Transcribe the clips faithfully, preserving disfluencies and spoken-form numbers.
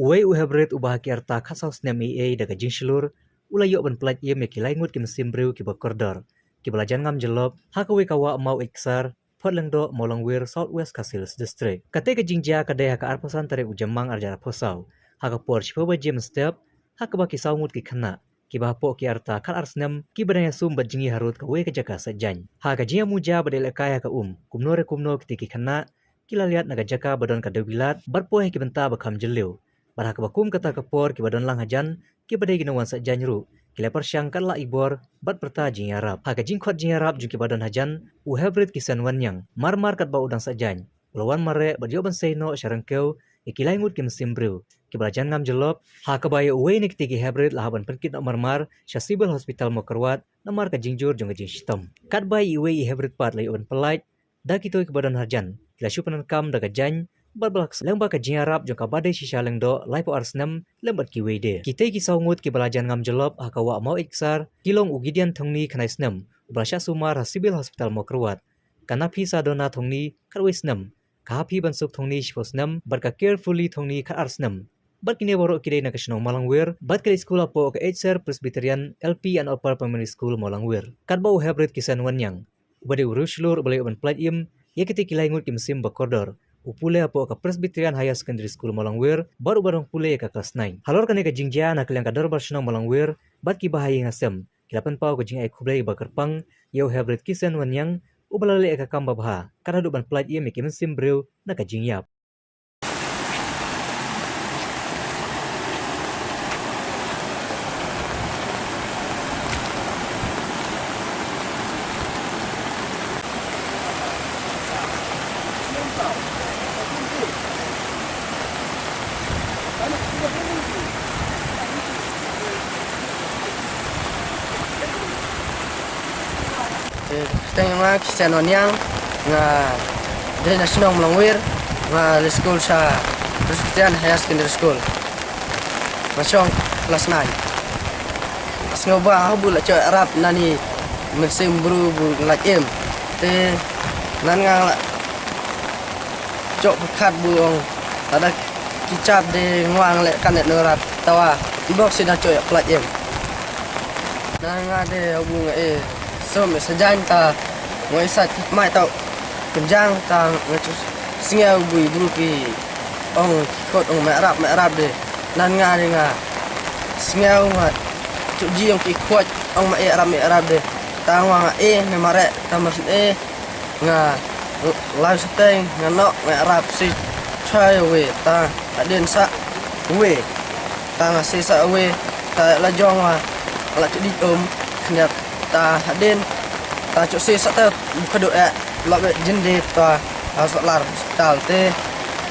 Uwei u Hebrit uba ha ki arta khatsaw snem ei ei da ka jingshlur u la ïoh ban pyllait im ïa ki lai ngut ki mynsiem briew kiba kordor, kiba la jan ngam jyllop ha kawei ka wah Maweit Ksar, Phot Lyngdoh, Mawlangwir, South West Khasi Hills District. Katei ka jingjia ka dei ha ka arphew san tarik u Jymmang arhajar arphew saw, ha ka por shiphew baje mynstep, ha kaba ki saw ngut ki khynnah kiba hapoh ki arta khatar snem kiba dang ïasum bad jngi harud kawei ka jaka saitjaiñ. Ha ka jingïamuja bad ïalehkai ha ka um, kumno re kumno kitei ki khynnah ki la liat na ka jaka ba don ka dewbilat bad poi ha ki bynta ba kham jylliew. Bad ha kaba kum kata ka por kiba don lang hajan, kiba dei ki nongwan saitjaiñ ruh ki la pyrshang katba lah i bor bad pyrta jingïarap. Ha ka jingkhot jingïarap jong kiba don hajan, u Hebrit Kisen Wanniang, marmar katba u dang saitjaiñ, u la wan mareh bad ïoh ban sei noh sha ryngkew ïa ki lai ngut ki mynsiem briew kiba la jan ngam jyllop, ha kaba ïa uwei na kitei ki Hebrit la hap ban pynkit noh marmar sha Civil Hospital Mawkyrwat namar ka jingjur jong ka jingshitom. Katba ïa uwei i Hebrit pat la ïoh ban pyllait da kito kiba don hajan, ki la shu pyndonkam da ka jaiñ bad ba la kyrshan lyngba ka jingïarap jong ka Bah Deishisha Lyngdoh laiphew ar snem lem bad kiwei de. Kitei ki saw ngut kiba la jan ngam jyllop ha ka wah Maweit Ksar ki long u Gideon Thongni khyndai snem uba la shah sumar ha Civil Hospital Mawkyrwat, ka Nafisa Dona Thongni khatwei snem, ka Haphi Bansuk Thongni shiphew snem bad ka Carefully Thongni khatar snem. Bad kine baroh ki dei na ka shnong Mawlangwir bad ki leit skul hapoh ka Eidsar Presbyterian L P and Upper Primary School Mawlangwir. Katba u Hebrit Kisen Wanniang, uba dei u riewshlur uba la ïoh ban pyllait im ïa kitei ki lai ngut ki mynsiem ba kordor, u pule hapoh ka Presbyterian Higher Secondary School Mawlangwir bad uba dang pule ïa ka klas nine. Halor kane ka jingjia, na ka liang ka Dorbar Shnong Mawlangwir bad kiba ha ïing ha sem ki la pynpaw ka jingai khublei ba kyrpang ïa u Hebrit Kisen Wanniang uba la leh ïa ka kam babha kat haduh ban pyllait im ïa ki mynsiem briew na ka jingïap. Eh, kyrteng nga Christian Wanniang, nga dei na shnong Mawlangwir, nga leit skul sha Presbyterian Higher Secondary School. Nga shong klas nine. Nga sngewbha haba la ïoh ïarap na ki mynsiem briew ba la im. Te nang nga la ïoh pyrkhat ba ong lada ki jop de nga wan leh kan leh nongïarap, tangba i bok shisha ïoh pyllait im. Nang nga de haba nga ïasum ïasajaiñ ta, nga ïasait mai ta kynjang ta, nga shu sngew ba i briew ki ong ki khot ong meh ïarap meh ïarap de. Nang nga de nga sngew nga shu ji ong ki khot ong meh ïarap meh ïarap de. Ta nga nga ïeh ne mareh ta mar syn ïeh nga lai shateng nga noh nga ïarap shi sha iwei ta hadien sa iwei. Ta nga shi sa iwei ta la jong wa la shu dih um khyndiat ta hadien ta shu shi sa ta khadduh eh la beh jingdie ta ha Sohlar hospital te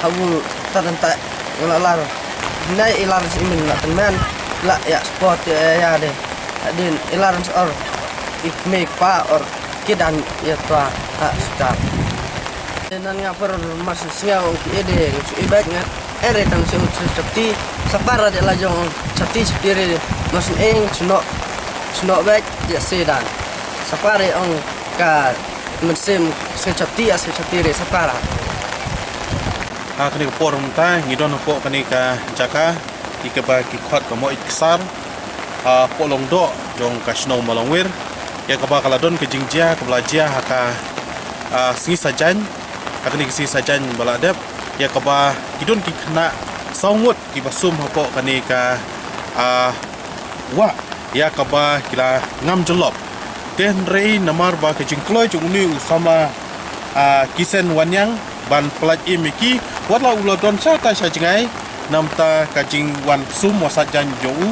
haba ta dang ta nga la lar. Nai i lar shi min la tymmen la ïa sport ïa ïa de. Hadien i lar sa or i kmie i kpa or ki dang ïa ta ha hospital. Nang nga por mar shu sngew ong ki ïeh de nga shu ïeh beit nga ïeh re tang shu shu chapti. Sa para de la jong ong chapti chapti re mar shu ïeh shu noh shu noh beit ïa se dan. Sa para ong ka mynsiem shu chapti ïa shu chapti re sa para. Ha kane ka por mynta ngi don hapoh kane ka jaka ïa kaba ki khot ka Maweit Ksar, hapoh Lyngdoh jong ka shnong Mawlangwir, ïa kaba ka la don ka jingjia kaba la jia ha ka, ah, sngi Saitjaiñ, ha kane ka sngi Saitjaiñ ba la dep, ïa kaba ki don ki khynnah saw ngut kiba sum hapoh kane ka, ah, wah ïa kaba ki la ngam jyllop. Te hynrei namar ba ka jingkloi jong une u samla, ah, Kisen Wanniang ban pyllait im ïa ki, wat la u la don sha ta sha jngai namar ka jingwan sum wa saitjaiñ jong u,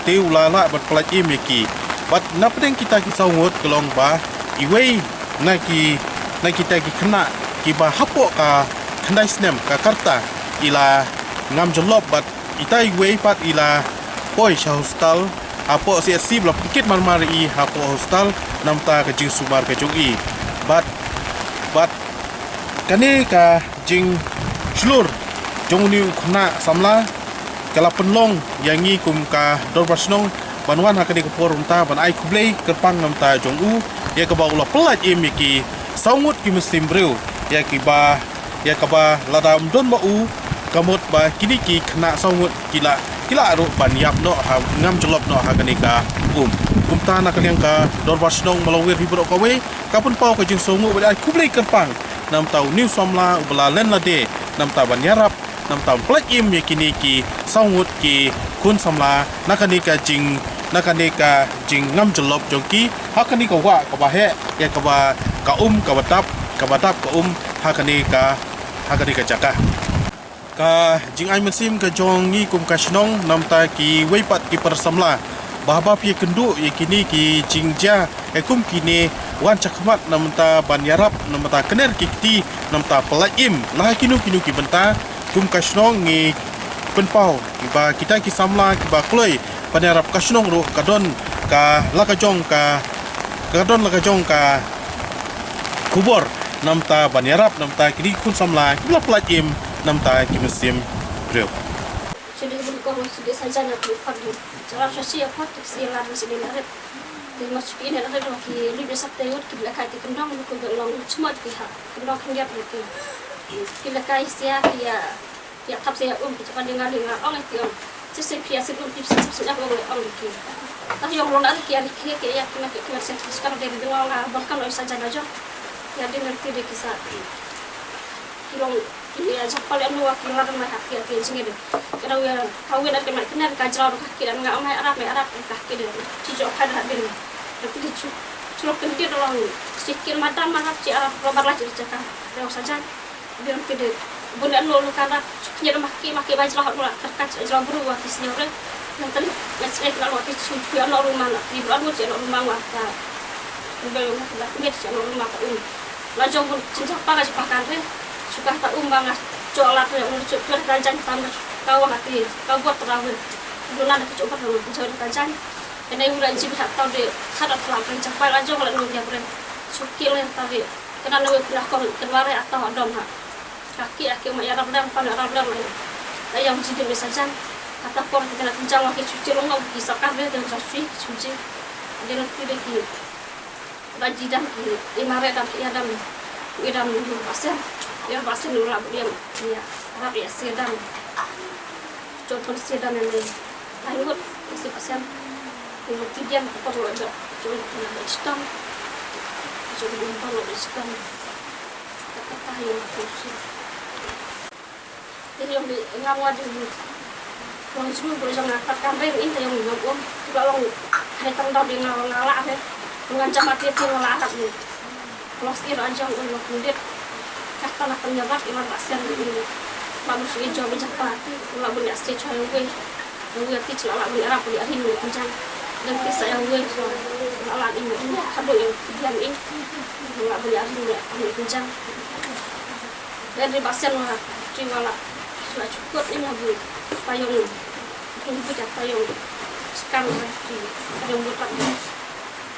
te u la lah ban pyllait im ïa ki. Bad na pdeng kita ki saw ngut ka long ba iwei na ki, na kita ki khynnah kiba hapoh ka khyndai snem ka rta i la ngam jyllop bad ita iwei pat i la poi sha hospital hapoh C H C ba la pynkit marmar i hapoh hospital namar ka jingsumar ka jong i. Bad, bad kane ka jingshlur jong une u khynnah samla ka la pynlong ïa ngi kum ka Dorbar Shnong ban wan ha kane ka por mynta ban ai khublei kyrpang namar jong u ïa kaba u la pyllait im ïa ki saw ngut ki mynsiem briew ïa kiba ïa kaba lada ym don ba u Ka mut ba kine ki khynnah saw ngut ki la, ki la ruh ban ïap noh ha, ngam jyllop noh ha kane ka um. Kumta na ka liang ka Dorbar Shnong Mawlawir hi baroh kawei ka pynpaw ka jingsngewnguh bad ai khublei kyrpang na bynta une u samla uba la len lade na bynta ban ïarap, na bynta ban pyllait im ïa kine ki saw ngut ki khun samla na kane ka jing, na kane ka jingngam jyllop jong ki ha kane ka wah kaba heh, ïa kaba ka um kaba dap, kaba dap ka um ha kane ka, ha kane ka jaka. Ka jingai mynsiem ka jong ngi kum ka shnong na bynta kiwei pat ki para samla ba haba phi ïakynduh ïa kine ki jingjia, eh, kum kine, wan shakhmat na bynta ban ïarap, na bynta kner ki kti, na bynta pyllait im. La ha kino kino ki bynta kum ka shnong ngi pynpaw ba kita ki samla kiba kloi ban ïarap, ka shnong ruh ka don ka la ka jong ka, ka don la ka jong ka khubor na bynta ban ïarap na bynta kine ki khun samla kiba la pyllait im na bynta ki mynsiem briew. Shu dei bun ko, shu dei sajan ïa ki khot di. Jara shu shi ïa khot ki si la shu dei la rit. Te ma shu ki ne la rit ki lu de sap te ut ki la kai te kendong lu ku long chmot ki ha. Kendong khyndiat lu ki. Ki la kai sia ki ïa, ki ïa thap sia um ki, ka ding ngali nga ong ki ong. Sip sip ki ïa sip um ki sip sip ong ong ki. Tah ïong long na ki ïa ki ki ïa ki ma ki ki ma sip ki skang de de ong nga bor kan oi sajan la jong. Ïa ding ngerti de ki sa. Ki long ki ïa jaka lehnoh ki la dang mai ha ki ïa ki jingïadei. Ka dang ïa ka wei na ka mai kane ka jrau ka ki dang nga mai arap mai arap ka ki dang. Ki jok ka dang ding. Ka ki ju, ju long kyndit long. Shi kil madan ma hap shi arap, lo bar la shi jaka. Dang sajan. Dang ki dang. Bun lehnoh lo ka dang. Ju kñia ma ki, ma ki ba jrau lo ka ka jrau bru wa ki sñiaw re. Yang tali, let's say, lo ki ju, ju lo rumah na. Ki bru anu shi lo rumah wa ka. Bru wa ka, ki shi lo rumah ka um. La jong bun jingjia pa ka jingpakar re. Shu kata um ba nga jooh lad re, um jooh pyrta jan tam ka wah ati, ka bor tara we. Duna da ka jooh pyrta jooh ka jan. Kane u la jin ha tau de, ha da tla ka jingpa la jong la nong dia bre. Shu ki le ta de. Kana na we pula kong, kana re atau adom ha. Ka ki aki ma ya rap dang, pa na rap dang le. La yang jin de sa jan. Kata kong kana jang wa ki shu ki long ki sa ka re, dan jooh shu ki shu ji. Dia ti de ki. Ba ji dam ki, i mareh dam ki, ïa dam, ïa dam ïa ba sen, ïa ba sen ïa la bud ïa, ïa rap ïa se dam. Jot pun se dam ïa ne. Ai ngut ïa se ba sen. Ïa ki diam ka por lo jot, jot pun lo jot tam. Jot pun por lo jot tam. Ka ka ta ïa ko si. Te ïong de ngam wa de. Long jru bro jong nga pat kam beng in te ïong ngam um. Te ba long hai tang dau de nga nga la he. Ngan jam ati te nga la rat ni. Long sir an jong un long kundit. Kah ta na tang nyabat i man ba sen de ni. Ba mu shu i jong jaka ti. Nga bun ya se chwa ïong wei. Ïong wei ti chla la bun ya rap bun ya rin ni kunjang. Dang ti sa ïong wei so. La la ni ni. Khadu ïong diam in. Nga bun ya rin ni kunjang. Ri ba sen wa, ti wa la, la chukot in ha bu payong, bu bu ja payong, skam wa ti payong bu tak.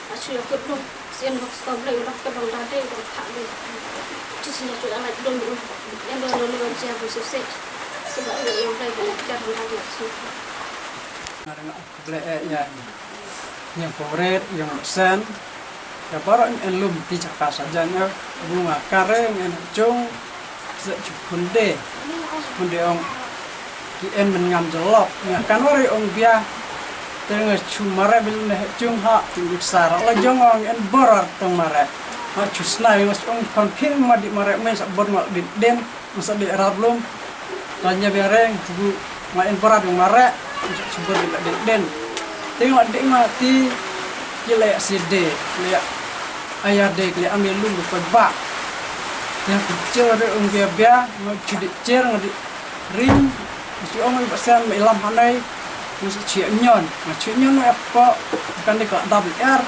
La chu ya kut dum, sen wa sto ble, wa ka dong da de, wa ka de. Ti si la chu la dum dum, en do no no ja bu se se. Se ba ya ble bu ja dong da de si. Ble eh ya. Yang koret, yang sen. Ya baroh ngi en lum ti jaka sajan ya. Bunga kare ngi en jong. Sa chu khunde. Khunde ong. Ki en men ngam jolok. Nga kan wari ong bia. Te nga chu mare bil ne jong ha. Ti sar la jong ong en borar tong mare. Nga chu snai nga ong kon phin ma di mare men sa bor nga di den. Masa dei rap lum. Tanya bereng, bu ma en berat yang marek. Masa cuba dei dei den. Tengok dei mati. Ki lek sede, lek ayah dei, lek ambil lum, bukan bak. Tengok kecil ada ung bia bia, ngat cudik cer, ngat ring. Mesti ong ba sen ilam hanai. Masa ciak nyon, masa ciak nyon apa? Bukan dei kelak double R.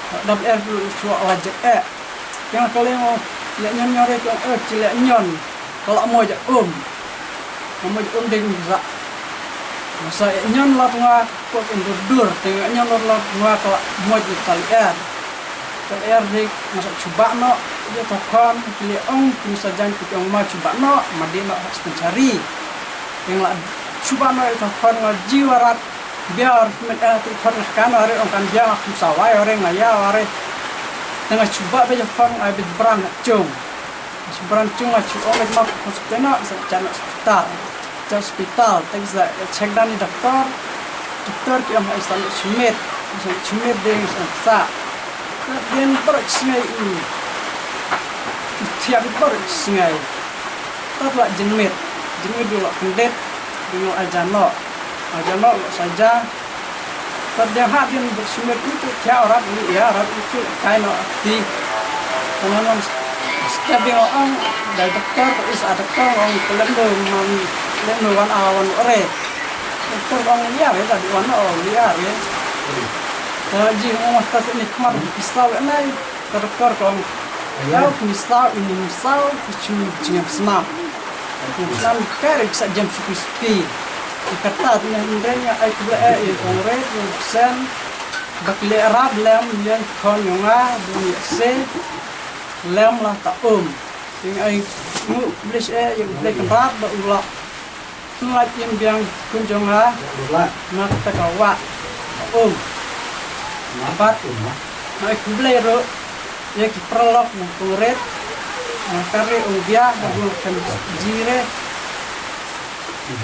Kelak double R tu suak lajek eh. Tengah kali mo, lek nyon nyon re tong eh, ci lek nyon. Kelak mo jak um. Mo jak um ding sa. Masa eh nyon la tunga, kok in dur dur. Tengah nyon la tunga kelak mo jak tali er. Tali er dik, masa cuba no, dia tokon, pili ong, pili sajan, pili ong ma cuba no, madi no, sepencari. Tengah cuba no, tokon ngaji warat, biar men eh ti khon kan are ong kan biar aku sawai ore ngaya ore. Tengah cuba be khon ai bit bran cung. Bran chung a chu ong ma ko hospital na sa chan hospital. Chan hospital teng sa check dan ni doktor. Doktor ki ong ai sa chimit. Sa chimit ding sa sa. Din por sngai u. Chu thiam por sngai. Tat la jinmit. Jinmit du la kendit. Ding la ajano. Ajano la saja. Tad dang ha ding bersumit itu kia orang ni ya orang itu kai no ti. Kana nam setiap ding orang dari doktor is ada doktor orang kelem do man kelem do wan awan ore. Doktor orang liar ya tadi wan o liar ya. Tad ji ngomong tas ini kemar pisau nai. Ka doktor ka ong, ïa u khun saw, ini khun saw, ka chu jingim snam. Khun snam ka rek sa jam suki suki. Kata ne hynrei nga ai khublei ïa i kong Rit, ïa u Sen, ba ki leh rap lem ïa i khon jong nga, ba ngi ïa se lem la ta um. Ïa nga ai ngu khublei ïa u Blei Kynrad ba u la Ngat im biang khun jong nga. Na kata ka wah. Um. Bat. Ngai khublei ruh ïa ki paralok na kong Rit. Na kare ong bia na gung kan jire.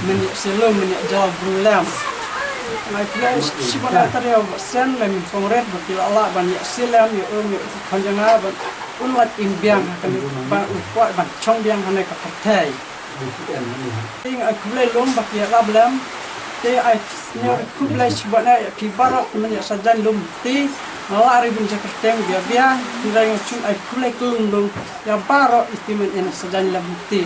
Men ïa selum men ïa jaw brulem. Ngai khublei shibun ïa tare ïa Sen lem kong Rit ba ki la lah ban ïa selem ïa um ïa khun jong nga ban un lat im biang kan ban u kwah ban chong biang hane ka pyrthei. Te nga ai khublei lum ba ki ïarap lem. Te ai sñiaw khublei shibun ïa phi baroh ki men ïa sajan lum ti. Nga la ri bun ja kyrteng bia bia. Hynrei nga chun ai khublei kylum lum ïa baroh iti men ïa sajan lem ti.